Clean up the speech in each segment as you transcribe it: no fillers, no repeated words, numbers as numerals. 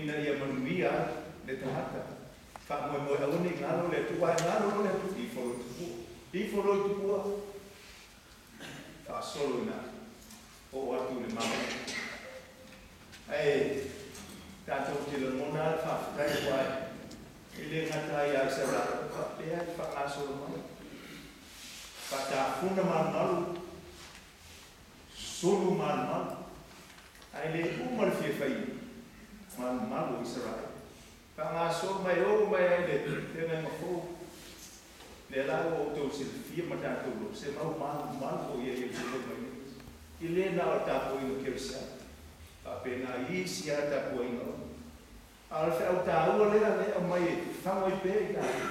Ina ia manuia ai le tagata. Faamoemoe aua ne i galo le Atua, ae galo loa le Atua, ifo loa i tupua. Ifo loa i tupua, faasolo ina oo atu i le Malo. Ae tatou te lagona lava le faafetai aua e le gata ai ia Isaraelu faapea le faagasolo mai. Faatafuna malumalu, sulu malumalu, ae le uma le fia fai malumalu o Isaraelu. Faagasolo mai oo mai ai le feagaiga fou. Lea la ua outou silafia ma tatou iloa, se mau malumalu foi ia i Iesu mai nei. E le na o le tapuaiga kerisiano, faapena i isi lava tapuaiga uma. A o le feau taua lea e aumai e fafago ai pea i tatou.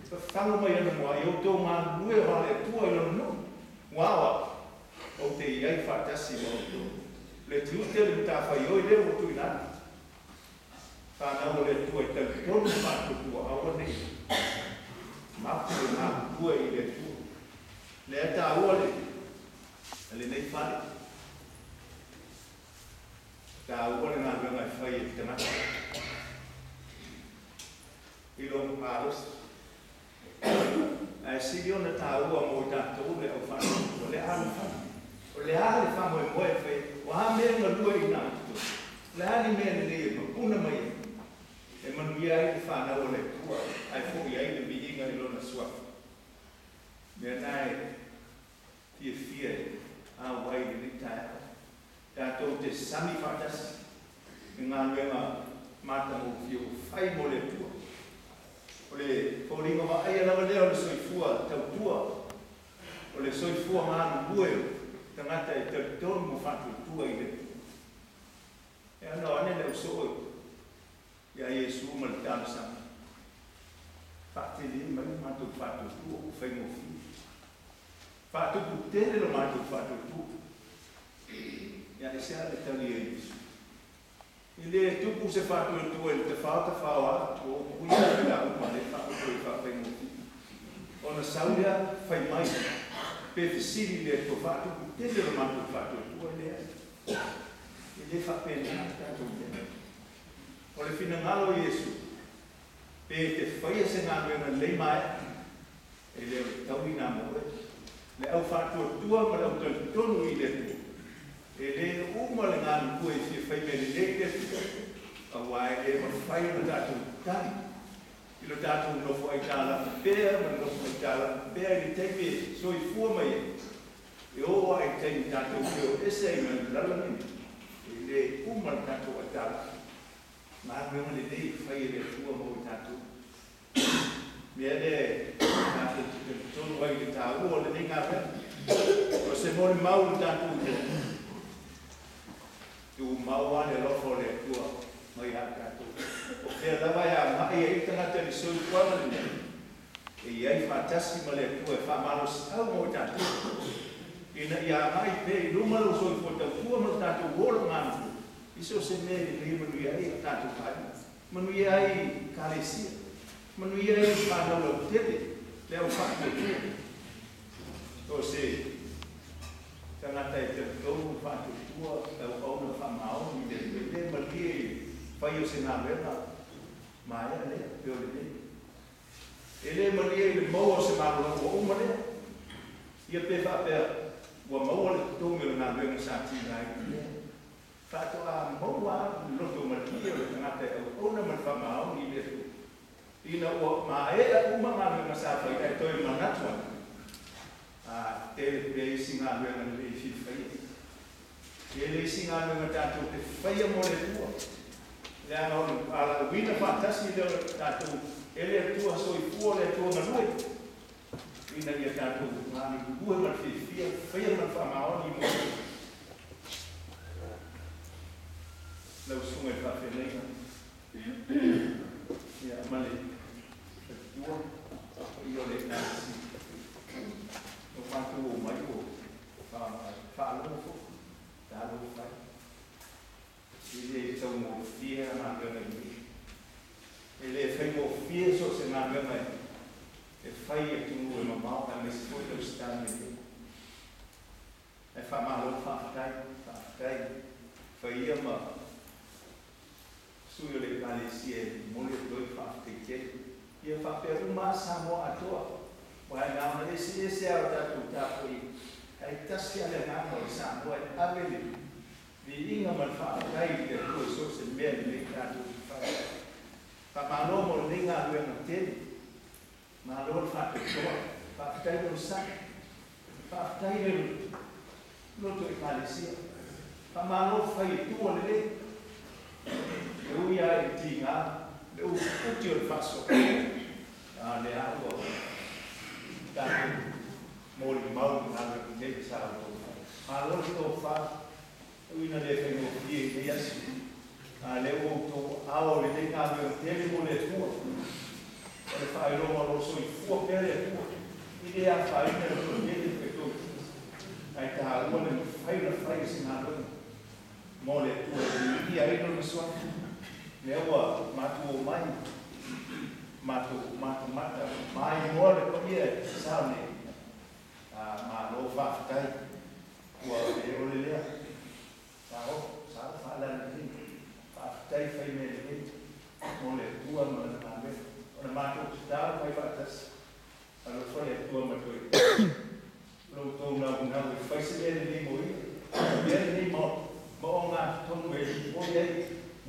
Fafago mai anamua ia outou galulue aua le Atua i Lona nuu, aua o au, ou te i ai faatasi ma outou. Le tiute le matafaioi lea ua tuuina atu. Fanau a le Atua e talitonu ma faatuatua, aua ne i mapu le galulue i le Atua. Lea e taua le lenei fale. Taua le galuega e fai e le tagata i lona malosi. Ae sili ona taua mo i tatou le aufaatuatua, le alofai. O le a le faamoemoe e fai, o a mea e galue i ina i totonu. O le a le mea lelei e mapuna mai ai, e manuia ai le fanau a le Atua, ae fo'i ai le viiga i lona suafa. Mea na e fiafia e auai i lenei taeao. Tatou te sami faatasi i galuega matagofie ua fai mo le Atua. O le foliga vaaia lava lea o le soifua tautua, o le soifua galulue o tagata e talitonu ma faatuatua i le Atua. E ano ane le ausoo ia Iesu ma le talosaga. Faatele mai le matou faatuatua ua faigofie. Faatupu tele lo matou faatuatua. Ia e se a le tali a Iesu. E le tupu se faatuatua i le tafao tafao a, ua upuia le la uma le faaupu e faafaigofie. Ona sau lea fai mai, pe fesili le Atua faatupu tele lo matou faatuatua lea. E le faapena le tatou mea. O le finagalo o Iesu, pe te faia se galuega lelei maea, e le o le tauina mo oe. Le au faatuatua ma le au talitonu i le Atua. E le uma le galulue i fia fai mea lelei le Atua. Aua e le mafai ona tatou tali i lo tatou nofo aitalafu pea ma le nofo aitalafu pea i le taimi e soifua mai ai. E oo lava i le taimi tatou te o ese ai mai le lalolagi nei, e le uma le tatou aitalafu. Galuega lelei e fai e le Atua mo i tatou. Mea lea e tatou te talitonu ai i le taua o lenei galuega. O se molimau i le tatou iloa. Tumau lava le alofa o le Atua mai ia i tatou. O fea lava e agai ai le tagata i le soifuaga lenei, e i ai faatasi ma le Atua e faamalosiau mo i tatou. Ina ia agai pea i luma lou soifua tautua ma le tatou ola galulue, i so o se mea e lelei e manuia ai a tatou aiga, manuia ai ekalesia, manuia ai fanau lautele, le au faatuatua. O se tagata e talitonu ma faatuatua, auauna faamaoni i le Atua, e le malie i le fai o se galuega maea lea pe o lenei. E le malie i le maua o se malologa ua uma lea. Ia pe faapea ua maua le totogi o le galuega sa tiga ai lea. Faatoa maua le loto malie o le tagata e auauna ma le faamaoni i le Atua. Ina ua maea uma galuega sa fai ae toe manatu ane, a tele pea isi galuega lelei e fia faia. Tele isi galuega tatou te faia mo le Atua. Leaga o le alauina faatasi lea o tatou e le Atua soifua le Atua galue. Ina ia tatou galulue ma le fiafia, faia ma le faamaoni mo le Atua. Lau susuga i le faafeagaiga, ia ma le faletua, paia o le Ekalesia. O matou omai ua faalogo foi, talofa e. E le taugofie a galuega i nei. E le faigofie so o se galuega e fai i atunuu e mamao aemaise foi le Ausetalia nei. Ae faamalo faafetai, faafetai. Fai ia ma Ekalesia e momoli atu ai le faafetai tele. Ia faapea uma lava Samoa atoa, aua e na ona eseese lava o tatou tapuaiga, ae tasi lava le agaga o le Samoa e ave le viiga ma le faafetai i le Atua i so o se mea lelei tatou te fai. Faamalo mo lenei galuega tele. Malo le faatoatoa. Faafetai le onosai. Faafetai le loto Ekalesia. Faamalo le fai e tua lelei. E ui lava i le tiga, le utiuti o le faasoa, a o lea ua tatou molimau i le galuega tele sa outou fai. Malo le tofa, e ui ina le faigofie i lenei aso, a o lea ua outou aao i lenei galuega tele mo le Atua. O le faailoga o lo o soifua pea le Atua, e le afaina le toatele pe toaitiiti, ae taua le mafai ona fai o se galuega mo le Atua e viia ai Lona Suafa. Lea ua matou omai, matou matamata maimoa le paia e sao nei. Malo faafetai, ua le ole lea. Sao, sao faalalelei. Faafetai fai mea lelei mo le Atua ma Lana galuega. O le matou tatalo fai faatasi, alofa le Atua ma toe lo outou naunau e fai se mea lelei mo ia. Mea lenei ma ma ogatotonu e lipoi ai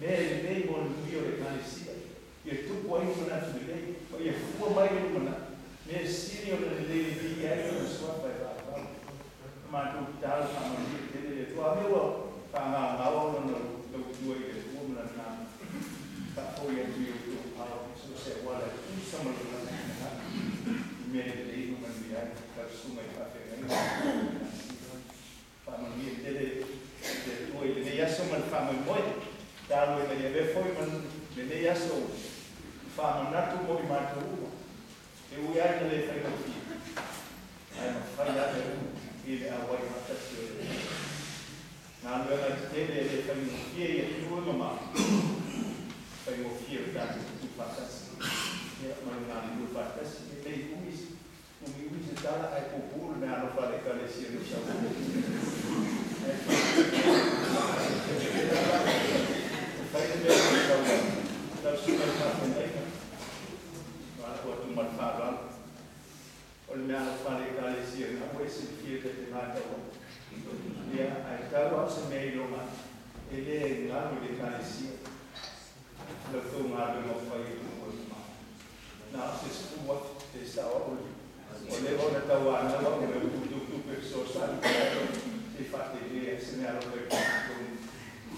mea lelei mo le manuia o le Ekalesia. Ia tupu ai ni manatu lelei ma ia fua mai le lumanai. Mea sili ona lelei e viia ai lona suafa e faavavau. Na matou tatalo faamanuia tele le Atua. A mea ua faagaogao lona tautua i le Atua ma lana galuega. Faafoi atu i outou ao i so o se auala e tusa ma lo latou finagalo i mea lelei ma manuia ai lau susuga i faafeagaiga ma le Ekalesia. Faamanuia tele le Atua i lenei aso ma le faamoemoe. Tatalo ina ia avea foi ma lenei aso i faamanatu mo i matou uma. E ui lava ina le faigofie, ae mafai lava mea uma i le auai faatasi o le Atua. Galuega tetele e le faigofie i atunuu e mamao, faigofie o le tatou tutu faatasi ia ma le galulue faatasi. E le umi umi umi se tala ae puupuu le meaalofa a le Ekalesia i lou saunoaga. Ae fai le mea ua tatau ai lau susuga i le faafeagaiga. Ua atu ma le faaaloalo. O le meaalofa a le Ekalesia lena ua e silafia ta te matau ai. Ia, ae tau lava o se mea iloga e le galo i le Ekalesia la outou galuega o fai e atunuu e mamao. Na o se 10,000 pe sao au le ua leva ona tauanau au i lau tupe fesoasoani se i faatele ai se meaalofa i le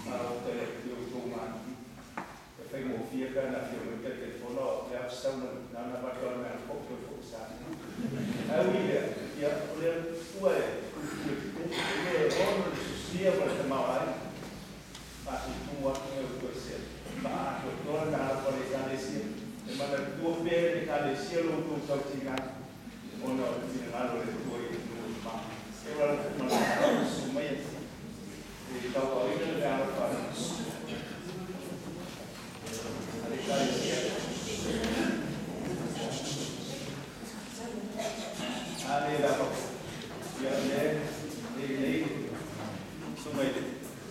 matou tali atu i outou maliu. E faigofie pe ana afio mai Taitaifono o le a sau na ona avatu lava o le meaalofa ou toe foi i Samoa. Ae ui i lea, ia, o le Atua e puipui e le ono le sosia ma le tamaoaiga. Faatutu atu mea ua toe sea. Faaatoatoa le meaalofa a le Ekalesia. E manatua pea e le Ekalesia lo outou tautiga ona o le finagalo o le Atua i atunuu e mamao. E ola ma le faaaloalo susu maia e tauaaoina le meaalofa a le Ekalesia. A le lava ia lea e i ai susuga i le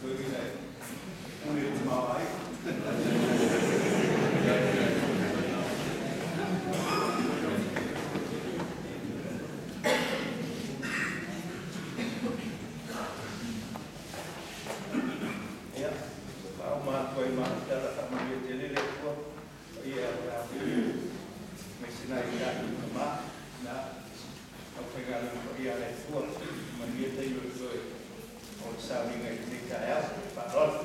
toeaina e pule i le tamaoaiga. Ia, faauma atu ai ma au tala, faamanuia tele le Atua paia aemaise nai o tatou tama na aufaigaluega paia a le Atua. Manuia taimi o totoe o le sauniga i lenei taeao. Faaaloalo.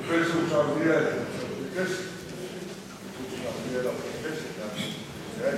Pei sa ou saunia e le katekesi, saunia e lau katekesi e tatou te ai.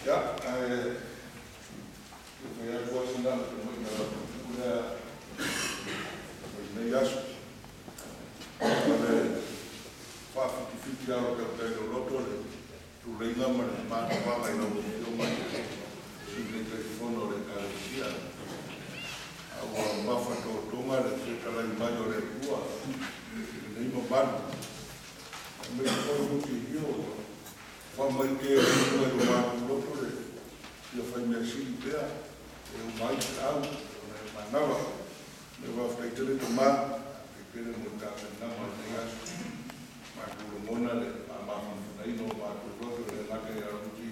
Ia, ae fai atu lava sina tamaiga lea o lenei aso. O le faafitifiti lava o tautai loloto le tuleiga ma le manafaga i lau Afioga i le Sui Taitaifono o le Ekalesia. A ua mafatotoga le fetalai mai o le Atua i lenei mamalu. Aemaise foi ua ua faamaite e le Atua i o matou loto le fia faimea sili pea e uma ai feau ona e manava. Le faafetai tele tama, faafetai tele mo le tapenaga o lenei aso. Matou lagona le faamafanafanaina o matou loto e le gata ia Ruti,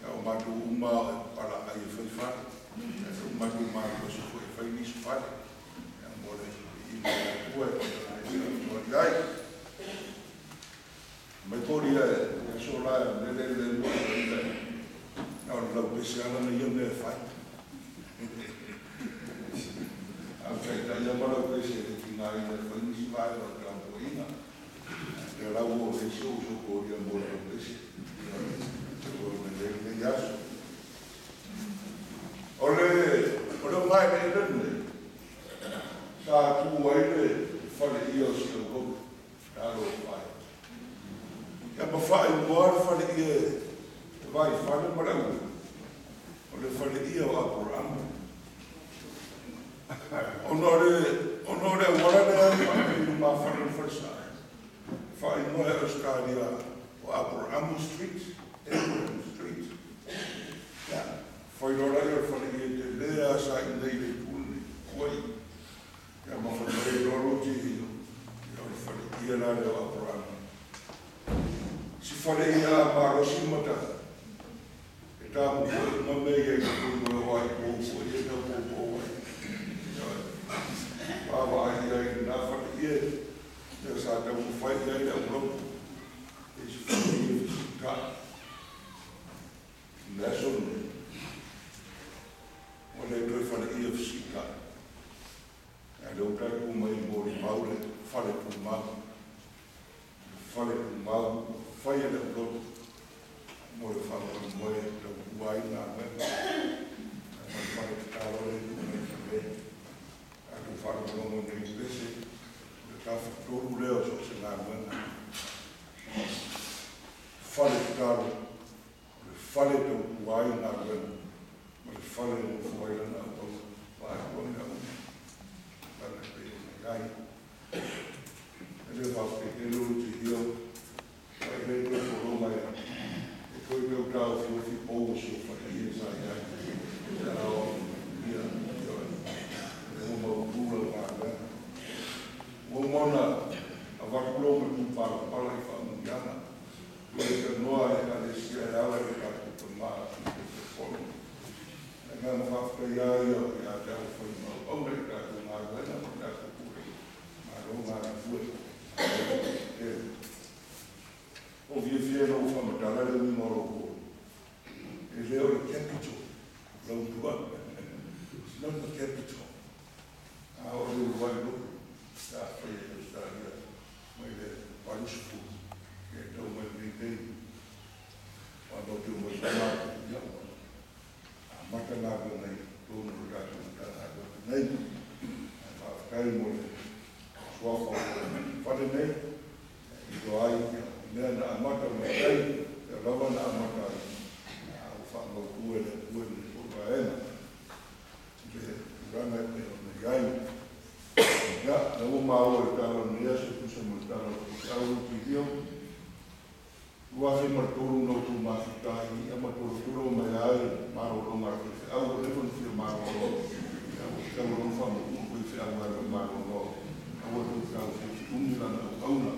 ia o matou uma e palaai e fai fale. Ia o matou malosi foi e fai nisi fale. Ia mo le viiga o le Atua e fesoasoani ai. Mai pori e aso la e lele le lua e le na o le laupese ala na ia mea e fai. A taitai ia ma laupese e tiga ina e fai nisi vaega o le tapuaiga. Te lau o le isi o uso koria mo le laupese. O le lenei aso. O le o mai le lenei, sa tu ai le fale ia o si au hou, talo o fai. Ia ma whai mua le fale ia e vai fale ma le ua. O le fale ia o Aperama. Ona o le auala lea e i ma fale le fale sa. Whai mua e Australia o Aperama Street, Abraham Street. Ia, whai rola ia o fale ia te lea sa i nei le tūne kuai. Ia ma whai mai rolo te ia o le fale ia la le o Aperama. Si fale ia a malosi mata, e tā mo koe ma me ia i te kuru o ai po po ia tau po po ai. Pāwa ai ia i nā fale ia, ia sa tau mo whai ia i le aulopo. E si fale ia fisika. Nā sonne. O le toe fale ia fisika. A leo tātou mai mo le mau le fale pūmau. Fale pūmau, whai e le aulopo. Mo le whanau moe tau kua ai ngā mea. Ma le whare te tāro le tu mai whare. A tu whanau nei pese. Le tawhatoru leo so se ngā mea. Whare te tāro. Le whare tau kua ai ngā mea. Ma le whare mo whai lana au au. Whae kua ngā uma. Lana pe o nei ai. E le whawhite te ruru te hio. Whai rei koe koronga ia. E koe meo tau whiofi pō so whai ia sa ia. Te ao ia ia. E o mau pūra ngā mea. O mona a watulo me tū pala pala i whaamungiana. Ua e te noa e alesia e ala i tātou te mā i te fono. E ngā mawhawhita ia ia ia te au whai mau auna i tātou ngā wena ma tātou kure. Mā rō ngā rāpue. O via via no whamatala le uinga o roko. E leo le capital. Lau tua. It's not the capital. A o le uruai lo. Sa whai e Australia. Mai le parusupu. E tau mai nei nei. Wā no te umai whanau. Ia. A mata ngā koe nei. Tōnu le tātou ngā koe nei. A whawhakai mo le suafa o le whare nei. I roa ai ia. Mea na amata mai ai, ia rawa na amata ai. A o whaamau le pue le pōkaena. Le ranga e o nei ai. Ia, na ua maua i tāla nei aso, pusa mo le tāla o te au ki hio. Ua awhi ma tōru nau tū mawhitai, ia ma tōru tūro mai ai, maro ronga ki te au, o lewa ni whia maro ronga. Ia, o te au ronga whaamau koe whia au ai maro ronga. Aua tō te au whia umi lana au auna.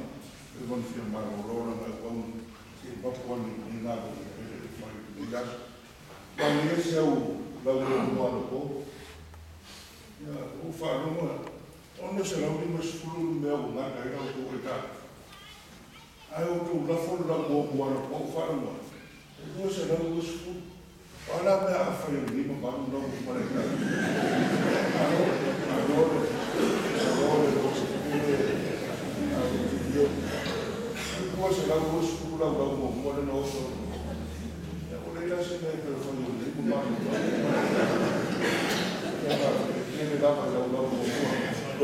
E wan whia maro ronga na au auna. Se mapu ane ni ngā koe e whai te aso. Wā ni ese au lau leo mua na pō. Ia, o whaanonga, ono se lau lima sefulu mea o ngā kai rau tō e tā. Ai o tō lafo lau mua mua na pō whaanonga. E ua se lau ua sefulu. Wā mea a whai o lima maru nau o mare kai. Alo, alo, alo, alo, alo, ua se lau ua sefulu lau lau mua mua na oso. Ia, o leila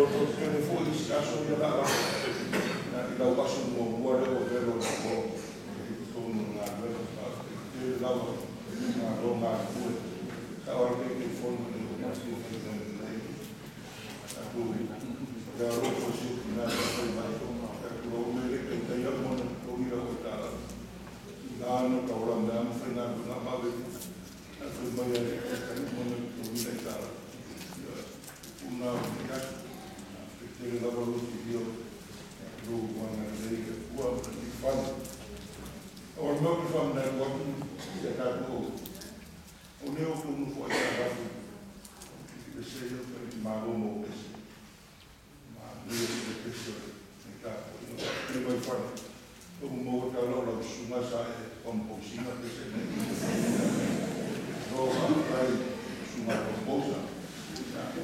Loto tele foi isi aso ia la i lau aso muamua lea ua velo i le po i totonu o galuega. Faafetai tele lava malo galulue. Sao lava le telefoni i le matou faiga lelei. Tatou lea o lo o fosi ina fai mai. Tatou lau mea le taitai au mana totogi lau ai tala. I la na taola mea ma faigaluega ma ave. Fai mai ai taitai mana totogi lai tala. Una o le aso. Tele lava lo te lo wana lei le ua ma le fale. O le mea ki whamanai watu i a tātou o neo tonu fo ai tā rafu i le se ia ka i māro mō pese. Mā nui o le pese o le tātou ina le mai whare. O mō tā lau lau sunga sa e pamposinga pese nei. No a kai sunga pamposa.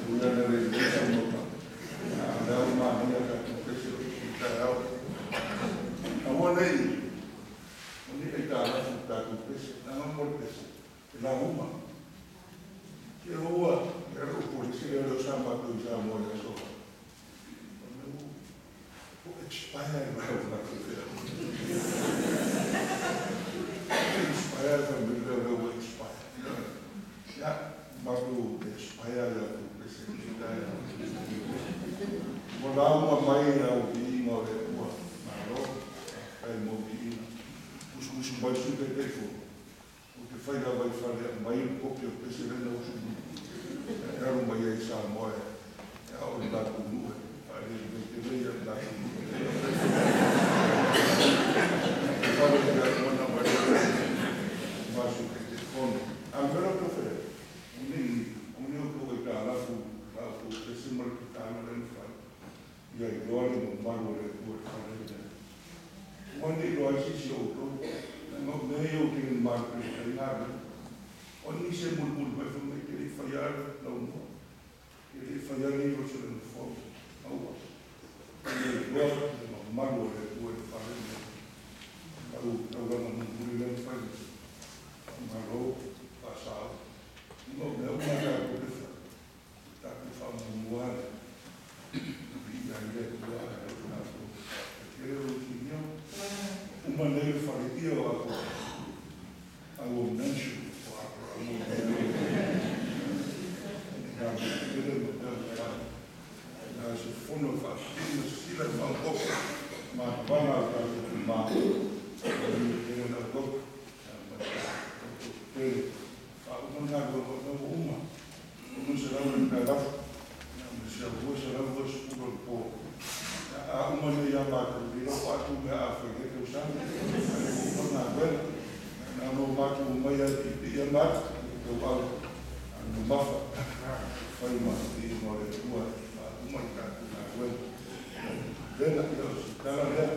Ua na le le sa mota. A leo mā nia tātou pese o le tai au. A ua nei, o ni ai tā rafu tātou pese, nanga mo le pese, e la uma. Ke roa, e reo polisi le reo sa mātou i sa moe aso. O mea o expire e reo mātou whea. Expire ka me reo reo expire. Ia, mātou expire ia tou pese ki tai au. Mo la uma mai au viinga o le ua, malo, kai mo viinga. Usu mai su te teifo. O te whai lava i whare mai le kopi o pese lena usu. E aru mai ai sa moe. E ao le lātou nue. Whare le te lei a le lātou nue. E whare le lātou mana mai le masu te te kono. A mera ko whare. O ni o tō i tā rafu lātou pese mara ki tāna lena whare. Ia i loa le mamalu o le ua whare le. Ua nei loa i sisi o tō. Nga mea o te ngā kai ngā. O ni se mulu mai wha mai te le whai ara lau mua. Te le whai ara i roto le ngawhau. Aua. Te le loa le mamalu o le ua le whare le. Au tauranga mumuri le whai. Ngā rau, whasao. Nga mea o ngā tātou te whai. Tātou wha mumua le. I ai le ua le tātou. Te reo ki ia. Uma nei le whare ia o ako. I will mention o ako. I will mention. Ngā te mo te whai. Ngā se whono whaasina sila whaokoko. Mā wanga o tātou te mā. Ni te rena koko. Te whaumanga ngā rua uma. Uma se rau ni tā rafu. Uma se rau se rau se puro le pō. A uma nei a mātou, i rau atu mea a whai he tau sanga. Uma ngā wena. Nā no mātou mai ai i ia mātou, i tau au, a no mafa. Whai ma te ingoa le tua, a uma i tātou ngā wena. Wena ia o si tala lea,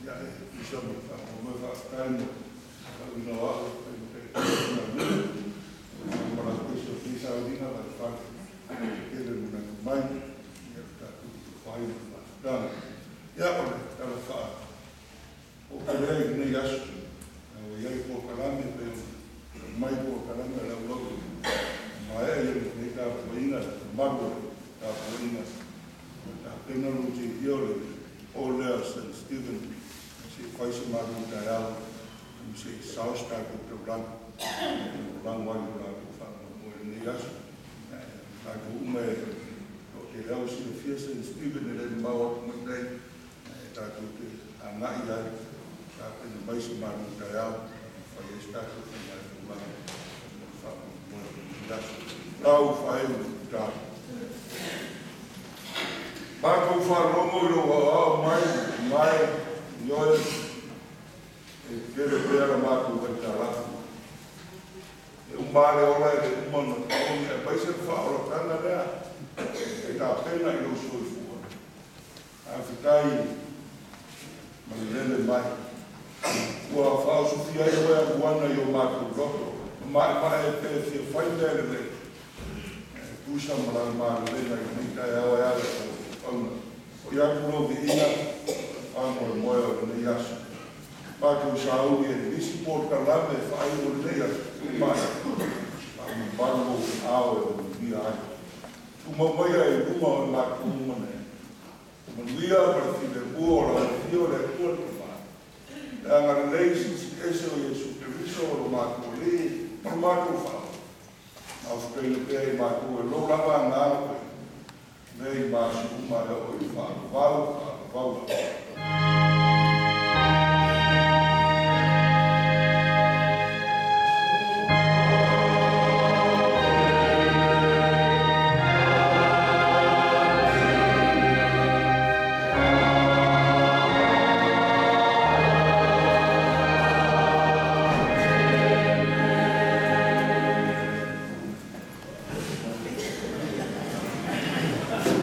ia e isa mo wha mo wha taimo. Ka ina wao, kai mo te ngā wena. Ngā mara pese o whisa o ringa lai whare. Kere muna mai, ia tātou whai mo wha. Ia o le tala whaa. O ka lea i nei aso. O iai po kalame pe mai po kalame lau lau. Maea ia nei tā poinga, maru tā poinga. Tā pena lo te ia o le o lea St. Stephen. Se whai se maru tai au. Se saos tātou te rang. Rang wai o rātou whaa mo e nei aso. Tātou uma e o te reo silafia St. Stephen e le mau atu mai nei. Tātou te angai ai. Tā pena mai se maru tai au. Whai e tātou whai mai te rang. Whaa mo e nei aso. Tau whae o te Mātou whārongo i roa au mai, mai, ioe, e kere pera mātou hei tā rafu. E umare ora e te umana paoni, e mai se whaoratanga lea, e tā pena i rau soifua. A whitai, malele mai. Ua whaosufia i oe a muana i o mātou roto. Mai mai e pē fia whai mea le nei. E pusa marang mā le i nei tai au e ale o auna. O ia kuro vi ina, a mo le moe o le nei aso. Mātou sauri e nisi pō kalame e whaai o le nei aso. Mai, a mo maru o ao e o mia ai. Tumau maia i luma o le matou uma nei. Manuia ma le filemu o lau Afio le Atua le Tama. Le agalelei silisili ese o Iesu Keriso o lo matou Alii ma lo matou Faaola. Gaofataina pea i matou e lou lava Agaga Paia, nei ma aso uma e oo i le faavavau, faavavau lava.